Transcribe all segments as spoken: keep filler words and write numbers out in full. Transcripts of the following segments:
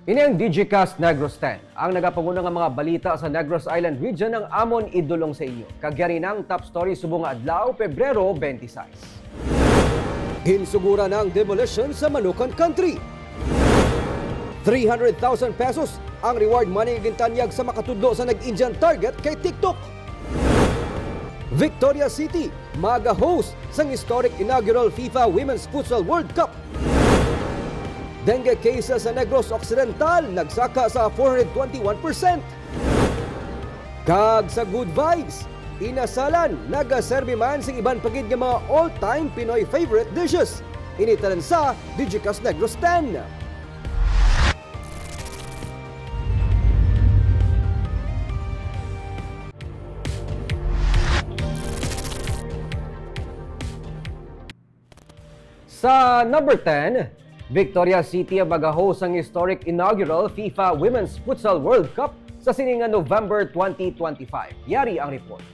Ini ang Digicast Negros ten. Ang nagapanguna nga mga balita sa Negros Island Region ang amon idulong sa inyo. Kag yari na ang top story subong nga adlaw, Pebrero twenty-six. Ginsugura na ang demolition sa Manukan Country. Three hundred thousand pesos ang reward money nga gintanyag sa makatudlo sa nag-Indian target kay TikTok. Victoria City, maga-host sang historic inaugural FIFA Women's Futsal World Cup. Dengue cases sa Negros Occidental nagsaka sa four hundred twenty-one percent. Kag sa good vibes, Inasalan nagaserbi man sing iban pa gid nga mga all-time Pinoy favorite dishes. Ini tanan sa Digicast Negros ten. Sa number ten, Victoria City ang mag-host sang historic inaugural FIFA Women's Futsal World Cup sa sini nga November twenty twenty-five. Yari ang report.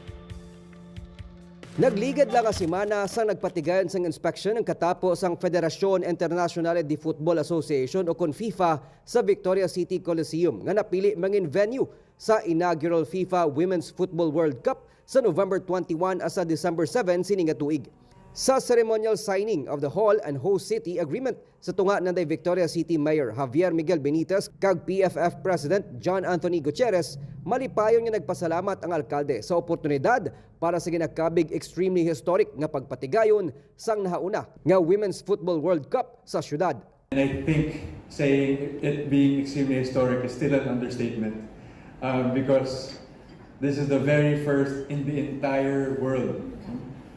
Nagligad lang nga semana sang nagpatigayon sang inspeksyon ang katapo sang Federacion Internacional de Football Association o kon FIFA sa Victoria City Coliseum nga napili mangin venue sa inaugural FIFA Women's Football World Cup sa November twenty-one hasta December seven sini nga tuig. Sa ceremonial signing of the Hall and Host City Agreement sa tunga nanday Victoria City Mayor Javier Miguel Benitez kag P F F President John Anthony Gutierrez, malipayon nga nagpasalamat ang alkalde sa oportunidad para sa ginakabig extremely historic nga pagpatigayon sang nahauna nga Women's Football World Cup sa syudad. And I think saying it being extremely historic is still an understatement, um, because this is the very first in the entire world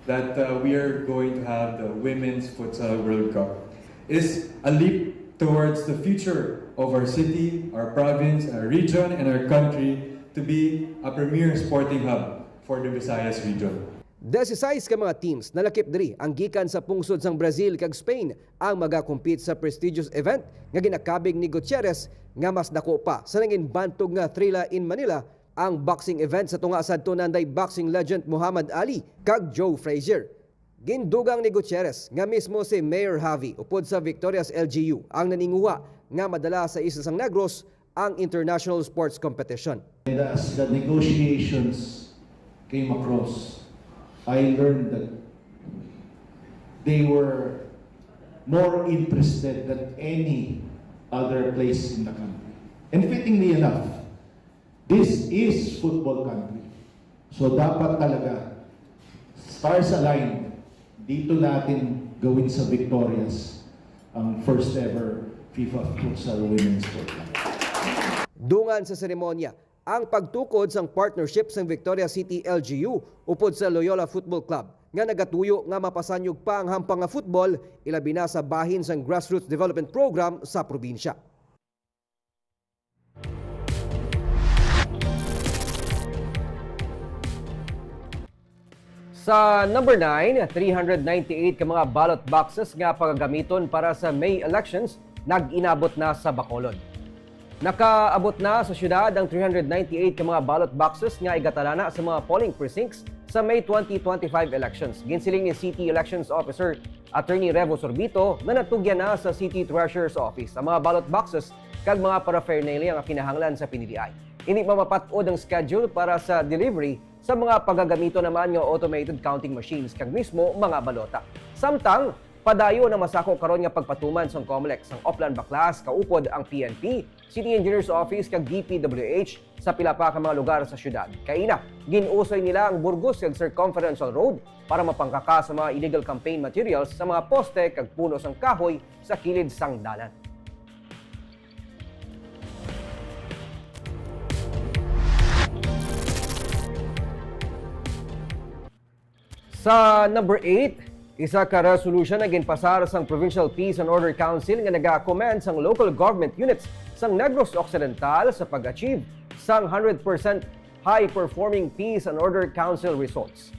that, uh, we are going to have the Women's Futsal World Cup. It's a leap towards the future of our city, our province, our region, and our country to be a premier sporting hub for the Visayas region. Disisais ka mga teams nalakip diri ang gikan sa pungsod sang Brazil kag Spain ang magakompete sa prestigious event nga ginakabig ni Gutierrez, nga mas dako pa sa nangin bantog nga Thrilla in Manila, ang boxing event sa tunga sadto nanday boxing legend Muhammad Ali kag Joe Frazier. Gindugang ni Gutierrez nga mismo si Mayor Javi upod sa Victoria's L G U ang naninguha nga madala sa isla sang Negros ang international sports competition. And as the negotiations came across, I learned that they were more interested than any other place in the country. And fittingly enough, this is football country. So dapat talaga, stars aligned, dito natin gawin sa Victorias ang first ever FIFA Futsal Women's World Cup. Dungan sa seremonya, ang pagtukod sang partnership sang Victoria City L G U upod sa Loyola Football Club nga nagatuyo nga mapasanyog pa ang hampang nga football, ilabi na sa bahin sang Grassroots Development Program sa probinsya. Sa number nine, three hundred ninety-eight ka mga ballot boxes nga pagagamiton para sa May elections nag-inabot na sa Bacolod. Nakaabot na sa syudad ang three hundred ninety-eight ka mga ballot boxes nga igatalana sa mga polling precincts sa May twenty twenty-five elections. Ginsiling ni City Elections Officer Attorney Revo Sorbito nga natugyan na sa City Treasurer's Office ang mga ballot boxes kag mga paraphernalia nga kinahanglan sa piniliay. Indi pa mapat-od ang schedule para sa delivery sa mga pagagamiton naman nga automated counting machines kag mismo mga balota. Samtang, padayon ang masako karon nga pagpatuman sang Comelec sang Oplan Baklas, kaupod ang P N P, City Engineer's Office kag D P W H sa pila pa ka mga lugar sa syudad. Kaina, gin-usoy nila ang Burgos kag Circumferential Road para mapangkaka sa mga illegal campaign materials sa mga poste kag puno sang kahoy sa kilid sang dalan. Sa number eight, isa ka resolution ang ginpasar sang Provincial Peace and Order Council nga nagakomend sang local government units sang Negros Occidental sa pag-achieve sang hundred percent high-performing Peace and Order Council results.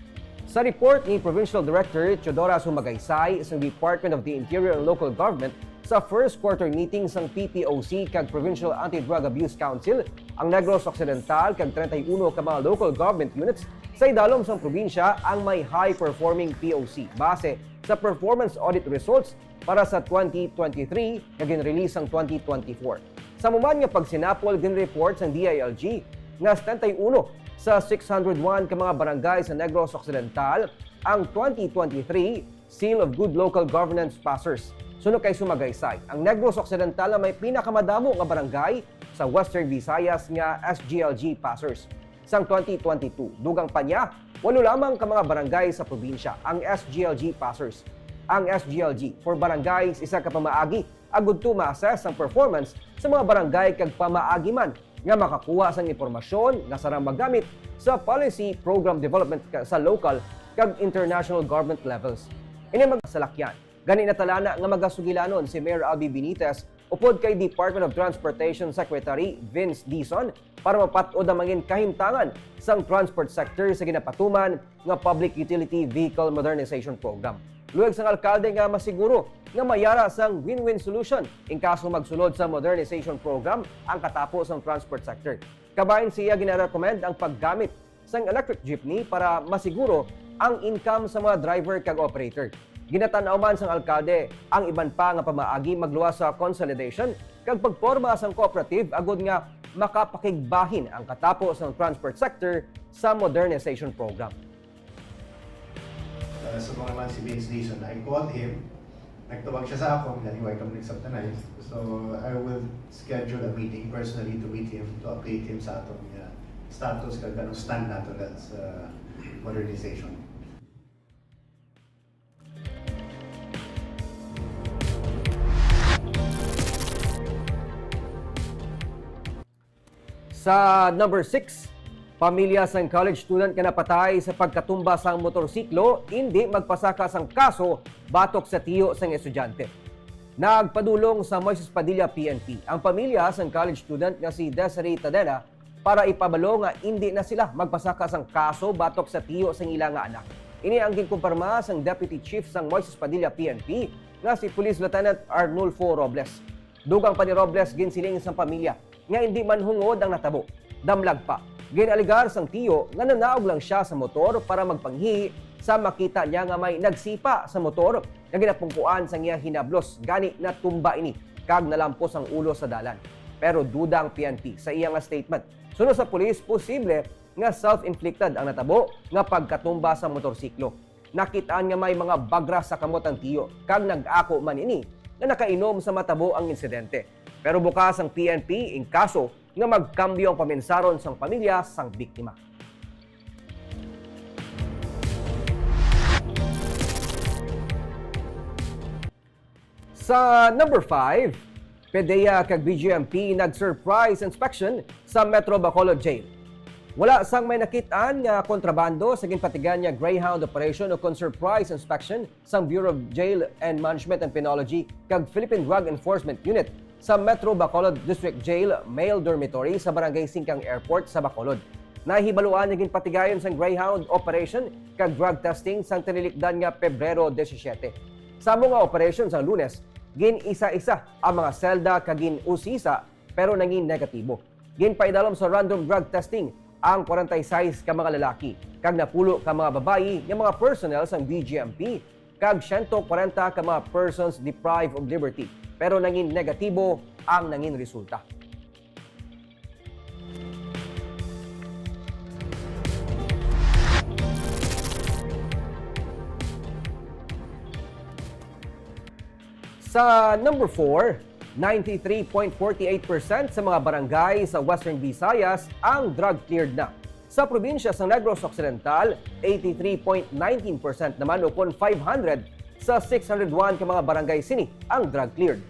Sa report ni Provincial Director Teodora Sumagaysay sang Department of the Interior and Local Government, sa first quarter meeting sang P P O C kag Provincial Anti-Drug Abuse Council, ang Negros Occidental kag treinta y uno ka mga local government units sa idalom sang probinsya ang may high-performing P O C base sa performance audit results para sa twenty twenty-three nga gin-release sang twenty twenty-four. Sa human nga pagsinapol, ginreport sang D I L G nga setenta y uno sa six hundred one ka mga barangay sa Negros Occidental ang twenty twenty-three Seal of Good Local Governance passers. Suno kay Sumagaysay, ang Negros Occidental ang may pinakamadamo nga barangay sa Western Visayas nga S G L G passers. Sang twenty twenty-two, dugang pa niya, walo lamang ka mga barangay sa probinsya ang S G L G passers. Ang S G L G for Barangays isa ka pamaagi agud to ma-assess ang performance sa mga barangay kag pamaagi man nga makakuha sang impormasyon nga sarang magamit sa policy program development ka-, sa local kag international government levels. Ini magsalakyan. Gani natalana nga magasugilanon si Mayor Albee Benitez upod kay Department of Transportation Secretary Vince Dizon para mapat-od ang mangin kahimtangan sang transport sector sa ginapatuman nga Public Utility Vehicle Modernization Program. Luwag sang alkalde nga masiguro nga mayara sang win-win solution in kaso magsulod sa modernization program ang katapo sang transport sector. Kabahin siya ginarekomend ang paggamit sang electric jeepney para masiguro ang income sa mga driver kag operator. Ginatan-aw man sang alkalde ang iban pa nga pamaagi magluwas sa consolidation kag pagporma sang cooperative agud nga makapakigbahin ang katapo sang transport sector sa modernization program. Uh, subong naman si Vince Dizon, I called him. Nagtawag siya sa akon, gani wa kami nagsabtanay. So, I will schedule a meeting personally to meet him, to update him sa atong uh, status kag anong stand nato na sa modernization. Sa number six, pamilya sang college student nga napatay sa pagkatumba sang motorsiklo indi magpasaka sang kaso batok sa tiyo sang estudyante. Nagpadulong sa Moises Padilla P N P ang pamilya sang college student nga si Desiree Tadena para ipabalo nga indi na sila magpasaka sang kaso batok sa tiyo sang ila nga anak. Ini ang ginkumpirma sang Deputy Chief sang Moises Padilla P N P nga si Police Lieutenant Arnulfo Robles. Dugang pa ni Robles, ginsiling sang pamilya nga indi man hungod ang natabo. Damlag pa, gin-alegar sang tiyo nga nanaog lang sia sa motor para magpanghihi sa makita niya nga may nagsipa sa motor nga ginapungkuan sang iya hinablos, gani natumba ini kag nalampos ang ulo sa dalan. Pero duda ang P N P sa iya nga statement. Suno sa pulis, posible nga self-inflicted ang natabo nga pagkatumba sa motorsiklo. Nakit-an nga may mga bagra sa kamot ang tiyo kag nag-ako man ini nga nakainom sa matabo ang insidente. Pero bukas ang P N P in kaso nga magkambyo ang paminsaron sang pamilya sang biktima. Sa number five, PDEA kag BJMP nag-surprise inspection sa Metro Bacolod Jail. Wala sang may nakit-an nga kontrabando sa ginpatigan nga Greyhound operation o kon surprise inspection sang Bureau of Jail and Management and Penology kag Philippine Drug Enforcement Unit sa Metro Bacolod District Jail male dormitory sa Barangay Singkang Airport sa Bacolod. Nahibaluan nga ginpatigayon sang Greyhound operation kag drug testing sang tinilikdan nga Pebrero disisiete. Sa amo nga operasyon sang Lunes, gin-isa-isa ang mga selda kag gin-usisa pero nangin negatibo. Ginpaidalom sa random drug testing ang kwarenta y seis ka mga lalaki kag napulo ka mga babayi nga mga personnel sang BJMP kag siyento kwarenta ka mga persons deprived of liberty pero nangin negatibo ang nangin resulta. Sa number four, ninety-three point forty-eight percent sa mga barangay sa Western Visayas ang drug cleared na. Sa probinsya sa Negros Occidental, eighty-three point nineteen percent naman o kon five hundred sa six hundred one ka mga barangay sini ang drug cleared.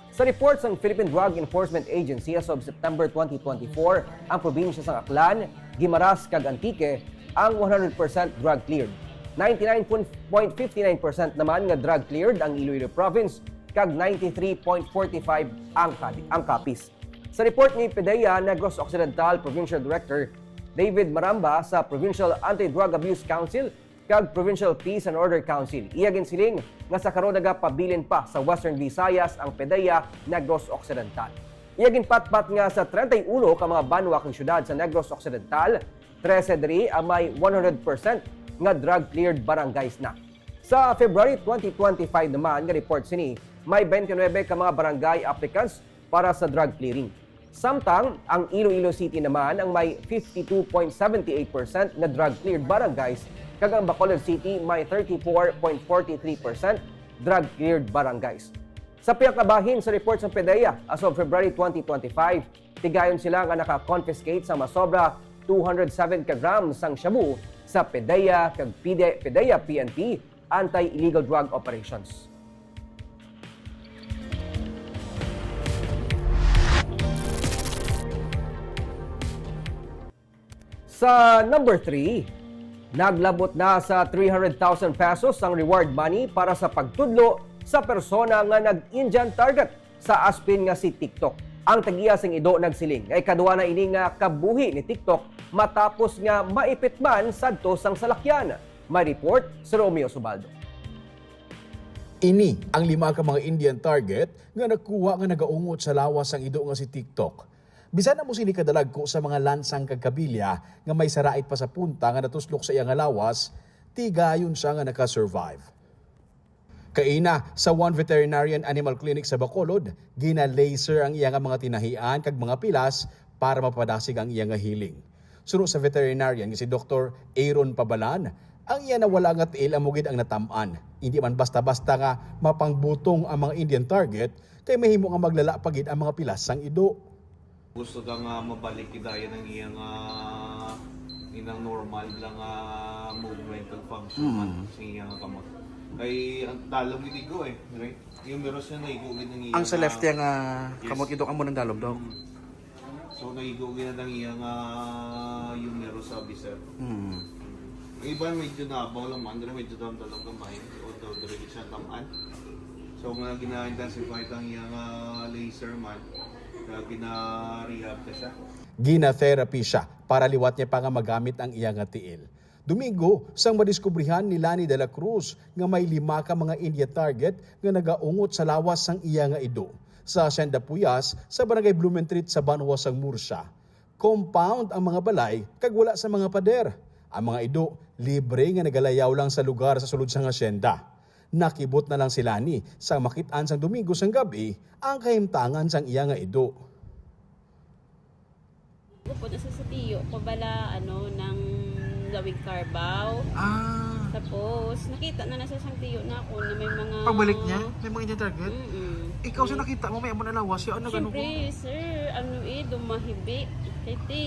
Sa report sang Philippine Drug Enforcement Agency as of September twenty twenty-four, ang probinsya sang Aklan, Guimaras kag Antique ang one hundred percent drug cleared. Ninety-nine point fifty-nine percent naman nga drug cleared ang Iloilo Province kag ninety-three point forty-five ang Capi-, ang Capiz. Sa report ni PDEA Negros Occidental Provincial Director David Maramba sa Provincial Anti-Drug Abuse Council, kag Provincial Peace and Order Council. Iya ginsiling nga sa karon nagapabilin pa sa Western Visayas ang PDEA Negros Occidental. Iya ginpatpat nga sa treinta y uno ka mga banwa kag syudad sa Negros Occidental, trese diri ang may one hundred percent nga drug-cleared barangays na. Sa February twenty twenty-five naman nga report sini, may twenty-nine ka mga barangay applicants para sa drug clearing. Samtang ang Iloilo City naman ang may fifty-two point seventy-eight percent nga drug cleared barangays, kag ang Bacolod City may thirty-four point forty-three percent drug cleared barangays. Sa pihak nga bahin sa report sang PDEA, as of February twenty twenty-five, tigayon sila nga naka-confiscate sa masobra two hundred seven ka grams sang shabu sa PDEA kag PDE PDEA P N P anti-illegal drug operations. Sa number three, naglabot na sa three hundred thousand pesos ang reward money para sa pagtudlo sa persona nga nag-Indian target sa Aspen nga si TikTok. Ang tag-iya sing ido nagsiling nga ikaduha na ini nga kabuhi ni TikTok matapos nga maipit man sadto sang salakyan. May report si Romeo Subaldo. Ini ang lima ka mga Indian target nga nakuha nga nagaungot sa lawas sang ido nga si TikTok. Bisan amo sini kadalagko sa mga lansang kag kabilya nga may sarait pa sa punta nga natuslok sa iya nga lawas, tigayon siya nga naka-survive. Kaina, sa One Veterinarian Animal Clinic sa Bacolod, gina-laser ang iya nga mga tinahian kag mga pilas para mapadasig ang iya nga healing. Suno sa veterinarian nga si Doktor Aaron Pabalan, ang iya nawala nga tiil amo gid ang natam-an. Indi man basta-basta nga mapangbutong ang mga Indian target, kay mahimo nga maglala pa gid ang mga pilas sang ido. Gusto ta nga mabalik gid dayon ang iya nga, inang normal lang nga movement and function Mm. man sa iya nga kamot. Kay ang dalom gid igo eh, right? Yung meron siya naigo gid ang iya Ang sa nga left niya nga Yes. kamot, ito amo nang dalom, Dok. Mm. So, naigo gid ang iya nga yung meron sa biser. Mm. Ang iban medyo nabaw lang man, pero medyo dalam-dalam gamay. O to, dire siya tamaan. So, mga gina-intensify ang iya nga laser man. Kaya gina-rehab ka siya. Gina-therapy siya para liwat niya pa nga magamit ang iya nga tiil. Domingo, sang madiskubrihan ni Lani de la Cruz nga may lima ka mga India target nga nagaungot sa lawas sang iya nga ido sa Hacienda Puyas sa Barangay Blumentritt sa banwa sang Murcia. Compound ang mga balay kag wala sa mga pader. Ang mga ido libre nga nagalayaw lang sa lugar sa sulod sang hacienda. Nakibot na lang si Lani sa makit-an sang Domingo sang gab-i ang kahimtangan sang iya nga ido. Upod na sa, sa tiyo ko bala, ano, nang gawig Carabao. Ah. Tapos, nakita na na siya sang tiyo na ako na may mga Pagbalik niya, may mga Indian target? Mm-mm. Ikaw sa May nakita mo, may amo na lawas, siya, ano, gano ko? Siyempre, sir, ano eh, dumahibi. Kay ti,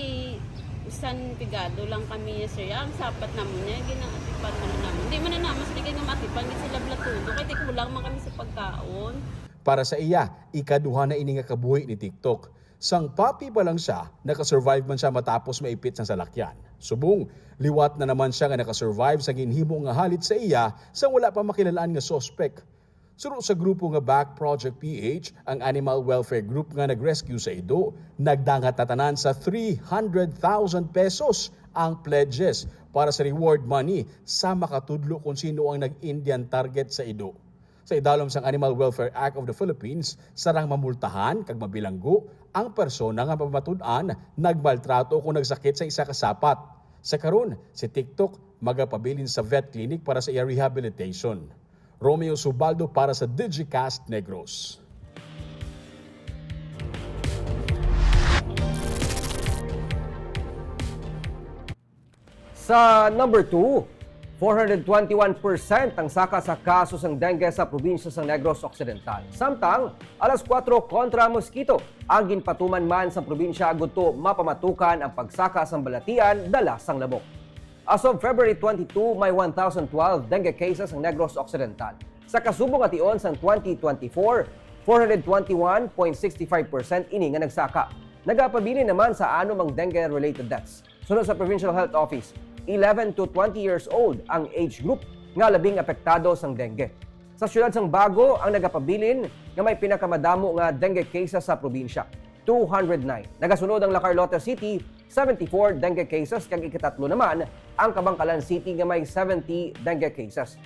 usan pigado lang kami, sir. Ang sapat naman niya, ginaatipan man naman. Hindi man na naman, sige nga maatipan, gid sila blatudo. Kay ti, kulang man kami sa pagkaon. Para sa iya, ikaduha na ini nga kabuhi ni TikTok. Sang papi pa lang siya, nakasurvive man siya matapos maipit sang salakyan. Subong, liwat na naman siya nga nakasurvive sa ginhimo nga halit sa iya sang wala pa makilal-an nga suspek. Suno sa grupo nga Back Project P H, ang animal welfare group nga nag-rescue sa ido, nagdangat na tanan sa three hundred thousand pesos ang pledges para sa reward money sa makatudlo kung sino ang nag-Indian target sa ido. Sa idalom sang Animal Welfare Act of the Philippines, sarang mamultahan kag mabilanggo ang persona nga mapamatud-an nagmaltrato o kon nagsakit sa isa ka sapat. Sa karon, si TikTok magapabilin sa vet clinic para sa iya rehabilitation. Romeo Subaldo para sa Digicast Negros. Sa number two, four hundred twenty-one percent ang saka sa kaso sang dengue sa probinsya sang Negros Occidental. Samtang, alas kuwatro kontra mosquito ang ginpatuman man sang probinsya agud to mapamatukan ang pagsaka sang balatian dala sang lamok. As of February twenty-two, may one thousand twelve dengue cases ang Negros Occidental. Sa kasubong nga tion sang twenty twenty-four, four hundred twenty-one point six five percent ini nga nagsaka. Nagapabilin naman sa anom ang dengue-related deaths. Suno sa Provincial Health Office, eleven to twenty years old ang age group nga labing apektado sang dengue. Sa siyudad sang Bago ang nagapabilin nga may pinakamadamo nga dengue cases sa probinsya, two hundred nine. Nagasunod ang La Carlota City, seventy-four dengue cases, kag ikatatlo naman ang Kabankalan City nga may seventy dengue cases.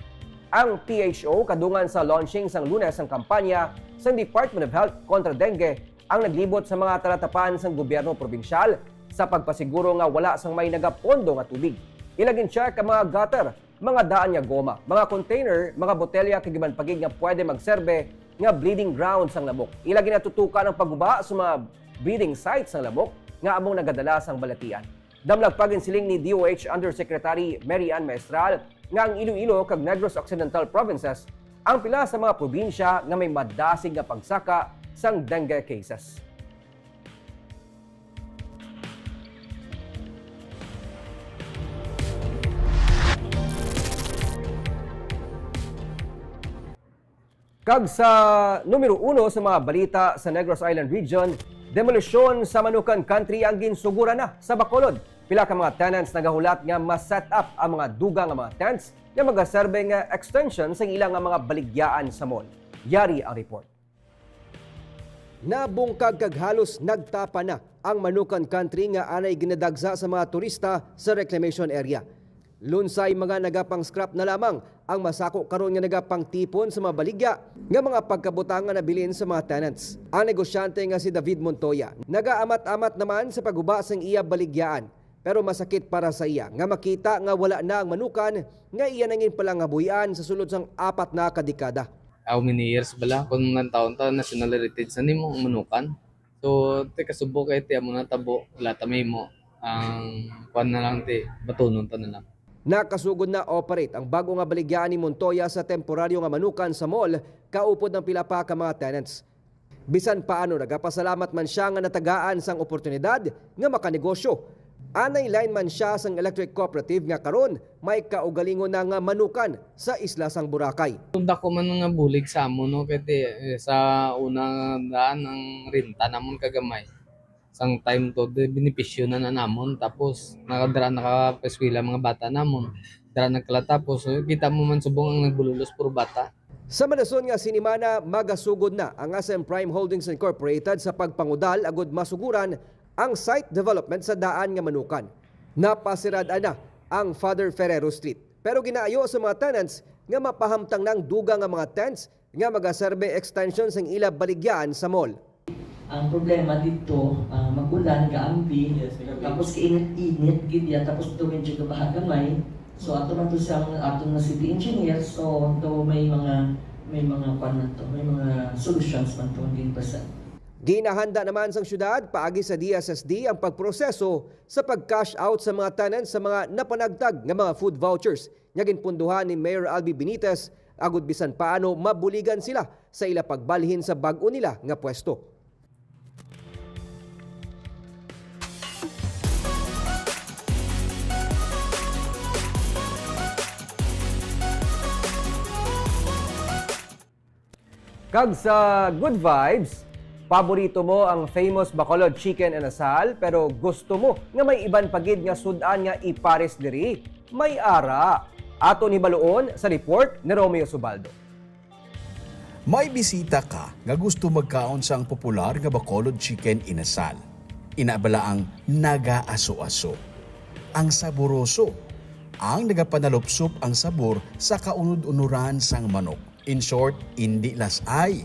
Ang P H O kadungan sa launching sang Lunes ang kampanya sang Department of Health kontra dengue ang naglibot sa mga talatapan sang gobyerno probinsyal sa pagpasiguro nga wala sang may nagapondo nga tubig. Ila gin-check ang mga gutter, mga daan nga goma, mga container, mga botelya kag iban pa gid nga pwede magserbe nga breeding ground sang lamok. Ila ginatutukan ang pagguba sa mga breeding sites sang lamok nga amo nagadala sang balatian. Damlag pa, ginsiling ni D O H Undersecretary Mary Ann Maestral nga ang Iloilo kag Negros Occidental provinces ang pila sa mga probinsya nga may madasig nga pagsaka sang dengue cases. Kag sa numero uno sa mga balita, sa Negros Island Region, demolisyon sa Manukan Country ang ginsuguran na sa Bacolod. Pila ka mga tenants nagahulat nga ma-set up ang mga dugang nga mga tents nga magaserbe nga extension sa ila nga mga baligyaan sa mall. Yari ang report. Nabungkag kag halos nagtapa na ang Manukan Country nga anay ginadagsa sa mga turista sa reclamation area. Lunsay mga nagapang-scrap na lamang ang masako karon nga nagapangtipon sa mga baligya nga mga pagkabutang nga nabilin sa mga tenants. Ang negosyante nga si David Montoya nagaamat-amat naman sa pagguba sang iya baligyaan, pero masakit para sa iya nga makita nga wala na ang Manukan nga iya nangin palangabuy-an sa sulod sang apat na ka dekada. How many years bala? Kung nantawon ta, national heritage na nimo ang Manukan. So, ti kasubo kay ti amo na tabo, wala ta mahimo. Ang kuan na lang ti, batunon ta na lang. Nakasugod na operate ang bag-o nga baligyaan ni Montoya sa temporaryo nga Manukan sa mall, kaupod ang pila pa ka mga tenants. Bisan paano, nagapasalamat man sia nga natagaan sang oportunidad nga makanegosyo. Anay lineman sia sang electric cooperative nga karon may kaugalingon na nga Manukan sa isla sang Boracay. Kung dako man nga bulig sa amon, no, kay ti, eh, sa una nga daan ang renta namon kagamay. Sang time to, di, benepisyo na na namon. Tapos, nakadra, nakapaeskwela mga bata namon. Dra nagkala, tapos, eh, kita mo man subong ang nagbululos puro bata. Sa madason nga sinimana, magasugod na ang S M Prime Holdings Incorporated sa pagpangudal agud masuguran ang site development sa daan nga Manukan. Napasirad-an na ang Father Ferrero Street, pero ginaayo sa mga tenants nga mapahamtang na ang dugang nga mga tents nga magaserbe extension sang ila baligyaan sa mall. Ang problema dito, ah, mag-ulan, gaambi, yes, gaambi, tapos kainit-init gid ya, tapos to medyo gabaha gamay. So, ato man to sa aton nga city engineer, so to may mga, may mga kwan na to, may mga solutions man to din basta. Ginahanda naman sang syudad paagi sa D S S D ang pagproseso sa pag-cash out sa mga tenants sa mga napanagtag nga mga food vouchers nga ginpundohan ni Mayor Albi Benitez, agud bisan paano mabuligan sila sa ila pagbalhin sa bag-o nila nga pwesto. Kag sa good vibes, paborito mo ang famous Bacolod Chicken Inasal, pero gusto mo nga may iban pa gid nga sud-an nga ipares diri? May ara. Aton hibaluon sa report ni Romeo Subaldo. May bisita ka nga gusto magkaon sang popular nga Bacolod Chicken Inasal. Ina bala ang nagaaso-aso, ang saboroso, ang nagapanalupsop ang sabor sa kaunod-unuran sang manok. In short, indi las-ay.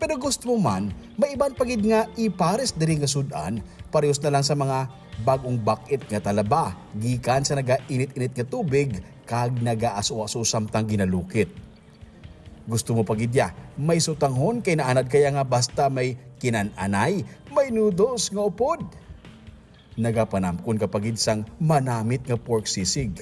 Pero gusto mo man, may iban pa gid nga ipares diri nga sud-an, parehos na lang sa mga bag-ong bak-it nga talaba, gikan sa nagainit-init nga tubig kag nagaaso-aso samtang ginalukit. Gusto mo pa gid ya, may sutanghon kay naanad kaya nga basta may kinan-anay, may noodles nga upod. Nagapanamkon ka pa gid sang manamit nga pork sisig,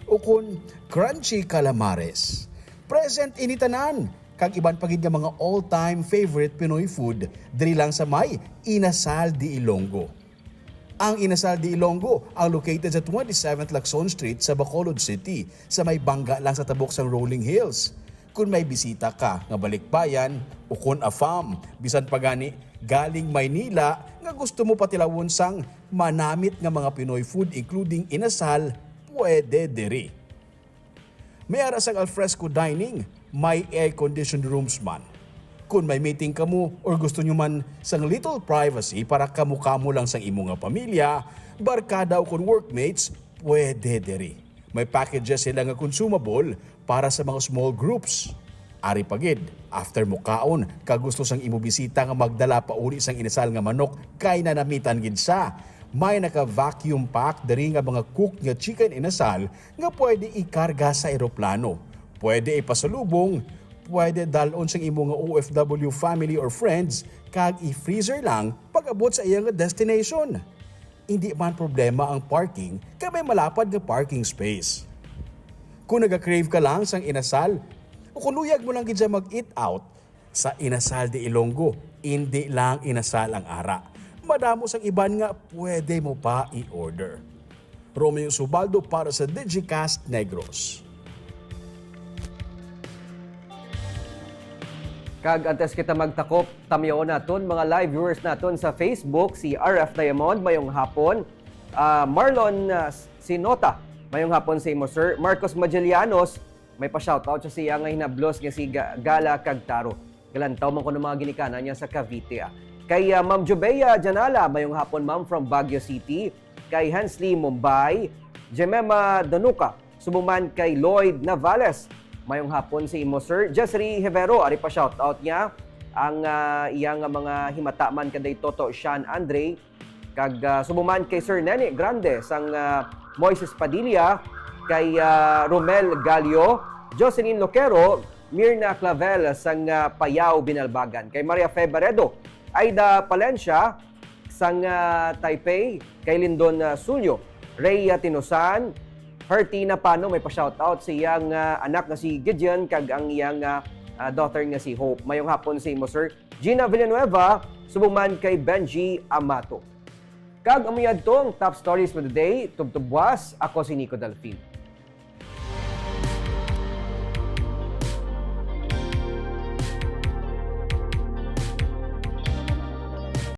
ukon crunchy calamares. Present ini tanan, kag iban pa gid nga mga all-time favorite Pinoy food diri lang sa may Inasal de Ilonggo. Ang Inasal de Ilonggo ang located sa twenty-seventh Lacson Street sa Bacolod City, sa may bangga lang sa tabok sang Rolling Hills. Kon may bisita ka nga balikbayan, ukon afam, bisan pa gani galing Maynila, nga gusto mo patilawon sang manamit nga mga Pinoy food, including inasal, pwede diri. May ara sang alfresco dining, may air-conditioned rooms man. Kon may meeting kamo or gusto nyo man sang little privacy para kamo-kamo lang sang imo nga pamilya, barkada, o kon workmates, pwede diri. May packages sila nga consumable para sa mga small groups. Ari pa gid, after mo kaon, kag gusto sang imo bisita nga magdala pauli sang inasal nga manok, kay nanamitan gid sa. May naka-vacuum pack diri nga mga cooked nga chicken inasal nga pwede ikarga sa eroplano. Pwede ipasalubong, Pwede dalon sang imo nga O F W family or friends kag i-freezer lang pag-abot sa iya nga destination. Hindi man problema ang parking kay may malapad nga parking space. Kung naga-crave ka lang sang inasal, o kung luyag mo lang gid siya mag-eat out, sa Inasal de Ilonggo, indi lang inasal ang ara. Madamo sang iban nga pwede mo pa i-order. Romeo Subaldo para sa Digicast Negros. Kag antes kita magtakop, tamyawon naton mga live viewers naton sa Facebook, si R F Diamond, mayong hapon. Ah, Marlon, ah, Sinota, mayong hapon sa imo, sir. Marcos Magilianos, may pa-shoutout siya sa iya nga hinablos nga si Ga-, Gala kag Taro. Galantaw man kuno mga ginikanan niya sa Cavite, ah. Kay, ah, Ma'am Jubea Janala, mayong hapon, ma'am, from Baguio City. Kay Hensley Mumbai, Jemima Danuca, subong man kay Lloyd Navales, mayong hapon sa imo, sir. Jessery Hevero, ari pa shoutout niya ang, ah, iya nga mga himata man kanday Toto Sean Andre, kag, ah, subong man kay Sir Nene Grande sang, ah, Moises Padilla, kay, ah, Romel Galio, Jocelyn Loquero, Mirna Clavel sang, ah, Payao Binalbagan, kay Maria Fe Baredo, Aida Palencia sang, ah, Taipei, kay Lindon, ah, Sulyo, Rhea Tinosan, Herty Napano, may pa-shoutout sa iyang, ah, anak nga si Gideon kag ang iyang, ah, ah, daughter nga si Hope. Mayong hapon sa imo, sir. Gina Villanueva, subong man kay Benji Amato. Kag amo yadto ang top stories for the day. Tubtob buwas, ako si Nico Delfin.